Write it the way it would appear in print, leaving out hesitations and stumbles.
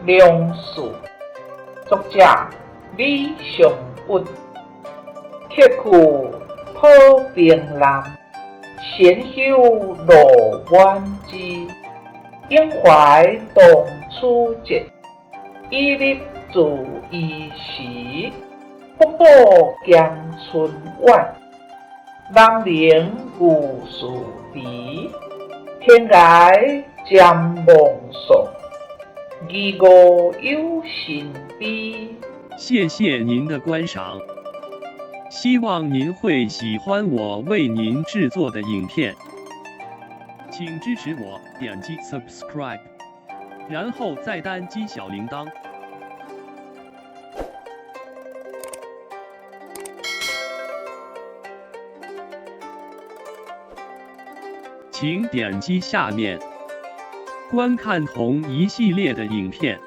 梁澍，作者李尚宇。客去普平南，闲修路远之。永怀同此节，以立自伊时。北岛兼春晚，人灵有事迟。天涯占梦索，疑无有神悲。谢谢您的观赏，希望您会喜欢我为您制作的影片，请支持我点击 subscribe，然后再单击小铃铛。请点击下面观看同一系列的影片。